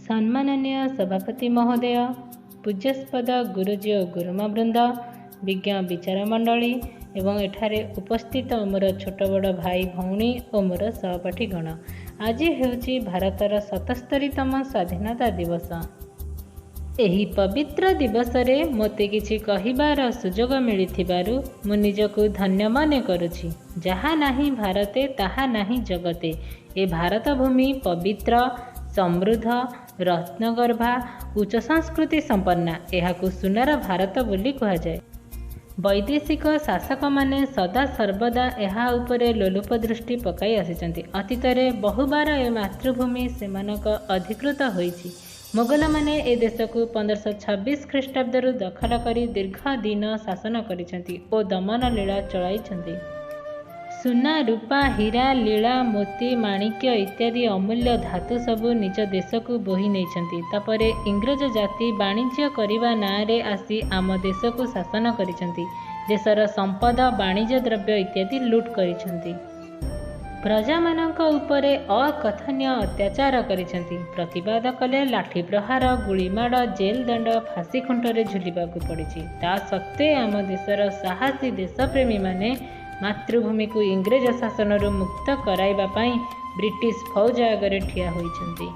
ସମ୍ମାନନୀୟ ସଭାପତି ମହୋଦୟ, ପୂଜ୍ୟାସ୍ପଦ ଗୁରୁଜୀ ଓ ଗୁରୁମା ବୃନ୍ଦ, ବିଜ୍ଞ ବିଚାର ମଣ୍ଡଳୀ ଏବଂ ଏଠାରେ ଉପସ୍ଥିତ ମୋର ଛୋଟ ବଡ଼ ଭାଇ ଭଉଣୀ ଓ ମୋର ସହପାଠୀଗଣ, ଆଜି ହେଉଛି ଭାରତର 77ତମ ସ୍ୱାଧୀନତା ଦିବସ। ଏହି ପବିତ୍ର ଦିବସରେ ମୋତେ କିଛି କହିବାର ସୁଯୋଗ ମିଳିଥିବାରୁ ମୁଁ ନିଜକୁ ଧନ୍ୟ ମନେ କରୁଛି। ଯାହା ନାହିଁ ଭାରତେ, ତାହା ନାହିଁ ଜଗତେ। ଏ ଭାରତ ଭୂମି ପବିତ୍ର, ସମୃଦ୍ଧ, ରତ୍ନଗର୍ଭା, ଉଚ୍ଚ ସଂସ୍କୃତି ସମ୍ପନ୍ନା। ଏହାକୁ ସୁନାର ଭାରତ ବୋଲି କୁହାଯାଏ। ବୈଦେଶିକ ଶାସକମାନେ ସଦାସର୍ବଦା ଏହା ଉପରେ ଲୋଲୁପ ଦୃଷ୍ଟି ପକାଇ ଆସିଛନ୍ତି। ଅତୀତରେ ବହୁବାର ଏ ମାତୃଭୂମି ସେମାନଙ୍କ ଅଧିକୃତ ହୋଇଛି। ମୋଗଲମାନେ ଏ ଦେଶକୁ 1526 ଖ୍ରୀଷ୍ଟାବ୍ଦରୁ ଦଖଲ କରି ଦୀର୍ଘ ଦିନ ଶାସନ କରିଛନ୍ତି ଓ ଦମନ ଲୀଳା ଚଳାଇଛନ୍ତି। ସୁନା, ରୂପା, ହୀରା, ଲୀଳା, ମୋତି, ମାଣିକ୍ୟ ଇତ୍ୟାଦି ଅମୂଲ୍ୟ ଧାତୁ ସବୁ ନିଜ ଦେଶକୁ ବୋହି ନେଇଛନ୍ତି। ତା'ପରେ ଇଂରେଜ ଜାତି ବାଣିଜ୍ୟ କରିବା ନାଁରେ ଆସି ଆମ ଦେଶକୁ ଶାସନ କରିଛନ୍ତି। ଦେଶର ସମ୍ପଦ, ବାଣିଜ୍ୟ ଦ୍ରବ୍ୟ ଇତ୍ୟାଦି ଲୁଟ୍ କରିଛନ୍ତି। ପ୍ରଜାମାନଙ୍କ ଉପରେ ଅକଥନୀୟ ଅତ୍ୟାଚାର କରିଛନ୍ତି। ପ୍ରତିବାଦ କଲେ ଲାଠି ପ୍ରହାର, ଗୁଳିମାଡ଼, ଜେଲଦଣ୍ଡ, ଫାଶୀ ଖୁଣ୍ଟରେ ଝୁଲିବାକୁ ପଡ଼ିଛି। ତା ସତ୍ତ୍ୱେ ଆମ ଦେଶର ସାହସୀ ଦେଶପ୍ରେମୀମାନେ ମାତୃଭୂମିକୁ ଇଂରେଜ ଶାସନରୁ ମୁକ୍ତ କରାଇବା ପାଇଁ ବ୍ରିଟିଶ ଫୌଜ ଆଗରେ ଠିଆ ହୋଇଛନ୍ତି।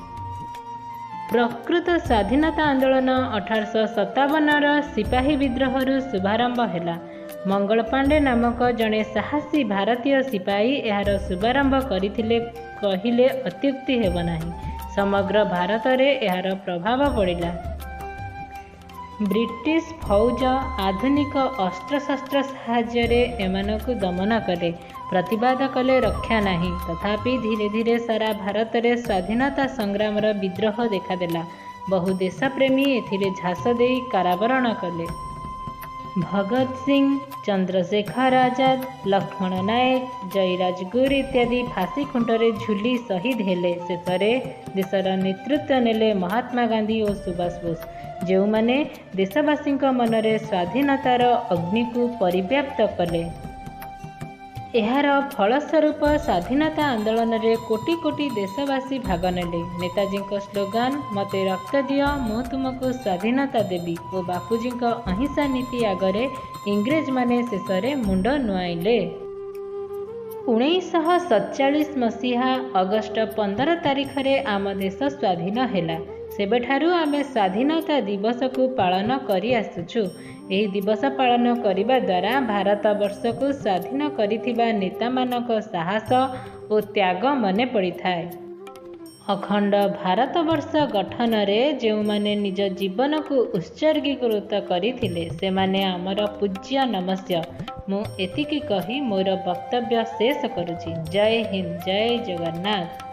ପ୍ରକୃତ ସ୍ୱାଧୀନତା ଆନ୍ଦୋଳନ 1857ର ସିପାହୀ ବିଦ୍ରୋହରୁ ଶୁଭାରମ୍ଭ ହେଲା। ମଙ୍ଗଳ ପାଣ୍ଡେ ନାମକ ଜଣେ ସାହସୀ ଭାରତୀୟ ସିପାହୀ ଏହାର ଶୁଭାରମ୍ଭ କରିଥିଲେ କହିଲେ ଅତ୍ୟୁକ୍ତି ହେବ ନାହିଁ। ସମଗ୍ର ଭାରତରେ ଏହାର ପ୍ରଭାବ ପଡ଼ିଲା। ବ୍ରିଟିଶ ଫୌଜ ଆଧୁନିକ ଅସ୍ତ୍ରଶସ୍ତ୍ର ସାହାଯ୍ୟରେ ଏମାନଙ୍କୁ ଦମନ କଲେ। ପ୍ରତିବାଦ କଲେ ରକ୍ଷା ନାହିଁ। ତଥାପି ଧୀରେ ଧୀରେ ସାରା ଭାରତରେ ସ୍ୱାଧୀନତା ସଂଗ୍ରାମର ବିଦ୍ରୋହ ଦେଖାଦେଲା। ବହୁ ଦେଶପ୍ରେମୀ ଏଥିରେ ଝାସ ଦେଇ କାରାବରଣ କଲେ। ଭଗତ ସିଂ, ଚନ୍ଦ୍ରଶେଖର ଆଜାଦ, ଲକ୍ଷ୍ମଣ ନାୟକ, ଜୟୀ ରାଜଗୁରୁ ଇତ୍ୟାଦି ଫାଶୀ ଖୁଣ୍ଟରେ ଝୁଲି ଶହୀଦ ହେଲେ। ଶେଷରେ ଦେଶର ନେତୃତ୍ୱ ନେଲେ ମହାତ୍ମା ଗାନ୍ଧୀ ଓ ସୁଭାଷ ବୋଷ, ଯେଉଁମାନେ ଦେଶବାସୀଙ୍କ ମନରେ ସ୍ୱାଧୀନତାର ଅଗ୍ନିକୁ ପରିବ୍ୟାପ୍ତ କଲେ। ଏହାର ଫଳସ୍ୱରୂପ ସ୍ୱାଧୀନତା ଆନ୍ଦୋଳନରେ କୋଟି କୋଟି ଦେଶବାସୀ ଭାଗ ନେଲେ। ନେତାଜୀଙ୍କ ସ୍ଲୋଗାନ 'ମୋତେ ରକ୍ତ ଦିଅ, ମୁଁ ତୁମକୁ ସ୍ୱାଧୀନତା ଦେବି' ଓ ବାପୁଜୀଙ୍କ ଅହିଂସା ନୀତି ଆଗରେ ଇଂରେଜମାନେ ଶେଷରେ ମୁଣ୍ଡ ନୁଆଁଇଲେ। 1947 ମସିହା ଅଗଷ୍ଟ 15 ତାରିଖରେ ଆମ ଦେଶ ସ୍ୱାଧୀନ ହେଲା। ସେବେଠାରୁ ଆମେ ସ୍ୱାଧୀନତା ଦିବସକୁ ପାଳନ କରିଆସୁଛୁ। ଏହି ଦିବସ ପାଳନ କରିବା ଦ୍ୱାରା ଭାରତବର୍ଷକୁ ସ୍ୱାଧୀନ କରିଥିବା ନେତାମାନଙ୍କ ସାହସ ଓ ତ୍ୟାଗ ମନେ ପଡ଼ିଥାଏ। ଅଖଣ୍ଡ ଭାରତବର୍ଷ ଗଠନରେ ଯେଉଁମାନେ ନିଜ ଜୀବନକୁ ଉତ୍ସର୍ଗୀକୃତ କରିଥିଲେ, ସେମାନେ ଆମର ପୂଜ୍ୟ, ନମସ୍ୟ। ମୁଁ ଏତିକି କହି ମୋର ବକ୍ତବ୍ୟ ଶେଷ କରୁଛି। ଜୟ ହିନ୍ଦ, ଜୟ ଜଗନ୍ନାଥ।